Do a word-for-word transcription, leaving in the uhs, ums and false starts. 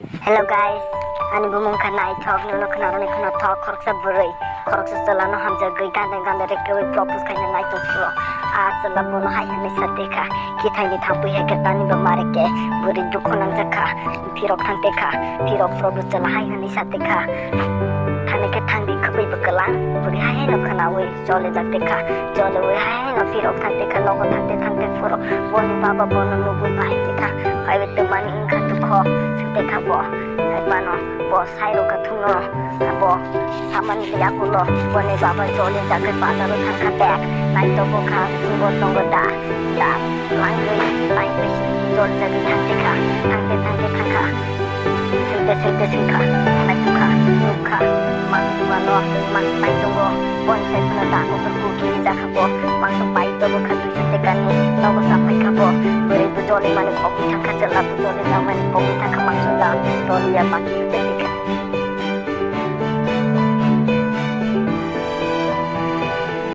Hello guys, ani bumung kha Naithok, nono khna rwni khna thok, khoroksa bwrwi, khoroksa chwla no hamjagwi gandeng gandeng rwkrewi propose khaina naithok phuru. A chwla bono hai hwnwi sa twi kha, "Kithaini thangpui hai khe tani ba mare khe, bwrwi dukhu nangjak kha, phirok thang twi kha, phirok phuru bo chwla hai hwnwi sa twi kha, thani khe thang di khwpwi bo kwlang," bwrwi hai no khnawi. Chole jak twi kha, chole wi hai no phirok thang twi kha, nogo thang twi thang twi phuru boni baba bono nugwi bahai twi kha, phaiwi twmani wngkha dukho, swng twi kha bo, hai phano bo sai rw kha thungno, bo samani yakulo boni baba chole jak twi bazaro thang kha bag, naitokgo kha, bisingo tongo da, da, langwi, langwi, chole jak twi thang twi kha, thang twi thang twi thang kha. Sengte sengte sengkha, naitokha, nukha, mangsi mano, mangsi pai tongo, boni sai phano da kotor kuki jakha bo, mangsi pai tongo kha, twi sengte kanu, nogo sapai kha bo, bwrwi bo joli mani pokni thangkha, chwla bo joli jamani pokni thangkha, mangsi da, roli ya paki tei